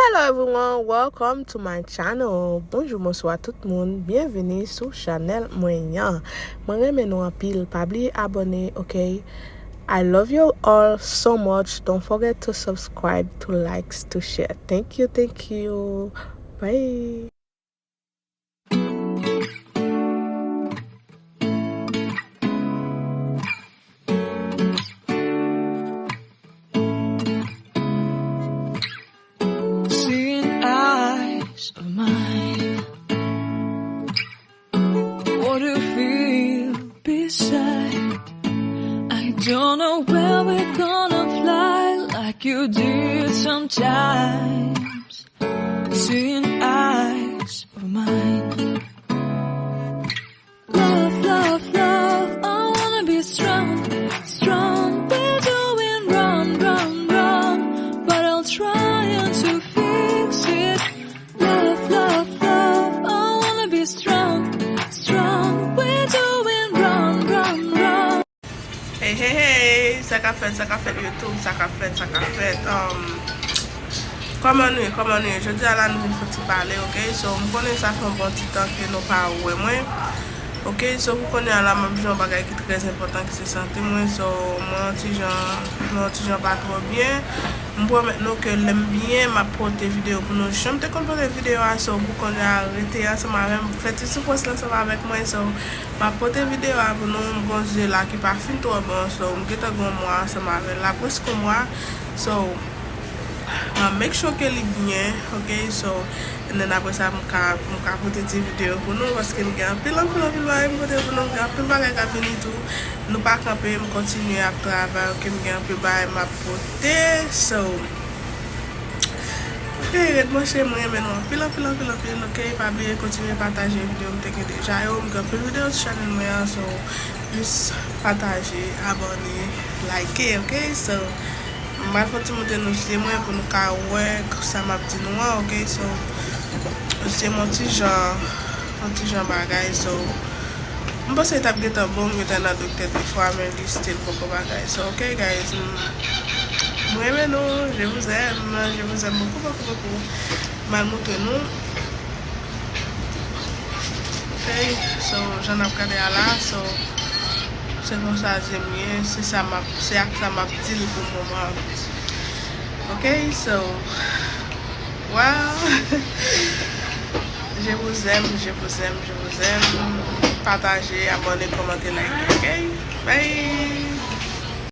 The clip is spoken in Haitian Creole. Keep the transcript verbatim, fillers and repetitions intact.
Hello everyone, welcome to my channel. Bonjou, bonswa tout moun. Byenvini sou chanèl mwen an. Mwen renmen nou anpil. Pa bliye abòne, ok? I love you all so much. Don't forget to subscribe, to likes, to share. Thank you, thank you. Bye. Seeing eyes of mine. What do you feel beside? I don't know where we're gonna fly like you did sometimes. Seeing eyes of mine. Love, love, love, I wanna be strong, strong. We're doing wrong, wrong, wrong, but I'm trying to fix it. Love, love, love, I wanna be strong, strong. We're doing wrong, wrong, wrong. Hey, hey, hey, sa k ap fèt, sa k ap fèt YouTube, sa k ap fèt, sa k ap fèt. Um, kòman nou ye, kòman nou ye? Jodi a la nou vin fè ti pale, ok? So, m konnen sa fè yon bon ti tan ke nou pa wè mwen. Ok, so pou kounye a la, m ap jwe yon bagay ki trè enpòtan, ki se sante mwen. So, mwen yon ti jan, mwen yon ti jan pa twò byen. M pwomèt nou ke lè m byen, m ap pote videyo pou nou. Jan m te konn pote videyo a, so pou kounye a, rete ansanm avè m, fè ti soufrans la ansanm avèk mwen. So, m ap pote videyo a pou nou. M gon zye la ki pa fin twò bon, so m gentan gon mwa ansanm avè l la, prèske yon mwa. So, m ap make sure ke li byen, ok? So, and then apre sa, m ka, m ka pote ti videyo pou nou, paske m gen anpil, anpil, anpil bagay m pote pou nou, m gen anpil bagay k ap vini tou. Nou pa kanpe, m kontinye ap travay, ok? M gen anpil bagay m ap pote, so, ok, ret branche, m renmen nou anpil, anpil, anpil, anpil, ok? Pa bliye kontinye pataje videyo m te gen deja yo, m gen anpil videyo sou chanèl mwen an, so, plis pataje, abòne, like, ok? So, m pral fè ti moute nou zye mwen pou nou ka wè sa m ap di nou an, ok? So, zye mwen ti jan, yon ti jan bagay, so, m panse li t ap gentan bon, m gentan nan doktè de fwa, men li still poko bagay. So, ok, guys, m, m renmen nou, je vous aime, je vous aime beaucoup, beaucoup, beaucoup. M al moute nou. Ok, so, jan n ap gade a la, so, se konsa zye m ye, se sa m ap, se ak sa m ap deal pou moman. Ok, so, wow. Je vous aime, je vous aime, je vous aime. Pataje, abòne, kòmante, like, ok? Bye.